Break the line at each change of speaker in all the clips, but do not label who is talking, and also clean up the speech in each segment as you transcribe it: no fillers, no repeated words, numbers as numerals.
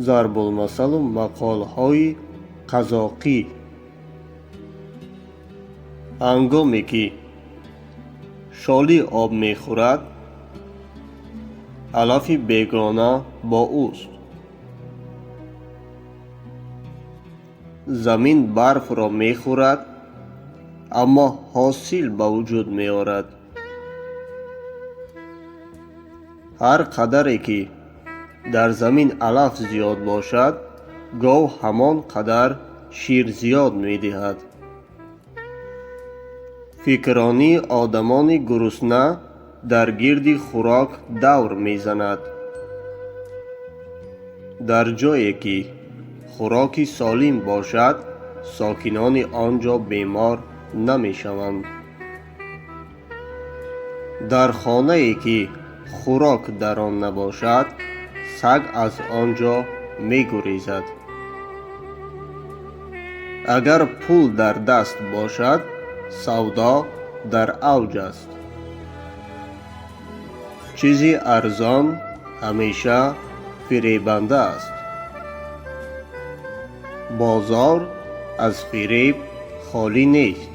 Зарбулмасалу мақолҳои қазоқӣ. Ҳангоме ки шолӣ об мехӯрад, алафи бегона бо ӯст. Замин барфро мехӯрад, аммо ҳосил ба вуҷуд меорад. Ҳар қадаре ки дар замин алаф зиёд бошад, гов ҳамон қадар шир зиёд медиҳад. Фикрронии одамони гурусна дар гирди хӯрок давр мезанад. Дар ҷое ки хӯроки солим бошад, сокинони он ҷо бемор намешаванд. Дар хонае ки хӯрок дар он набошад, саг аз он ҷо мегурезад. Агар пул дар даст бошад, савдо дар авҷ аст. Чизи арзон ҳамеша фиребанда аст. Бозор аз фиреб холӣ нест.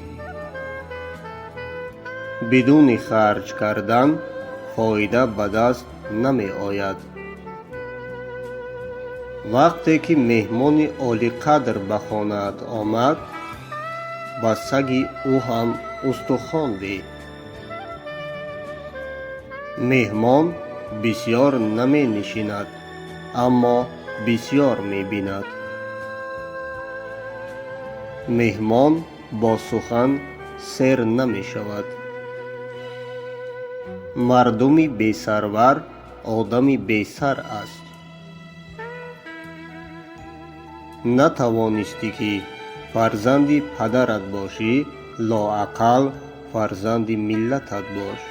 Бидуни харҷ кардан фоида ба даст намеояд. Вақте ки меҳмони олиқадр ба хонаат омад, ба саги ӯ ҳам устухон деҳ. Меҳмон бисёр наменишинад, аммо бисёр мебинад. Меҳмон бо сухан сер намешавад. Мардуми бесарвар одами бесар аст. Натавонистӣ ки фарзанди падарат бошӣ, лоақал фарзанди миллатат бош.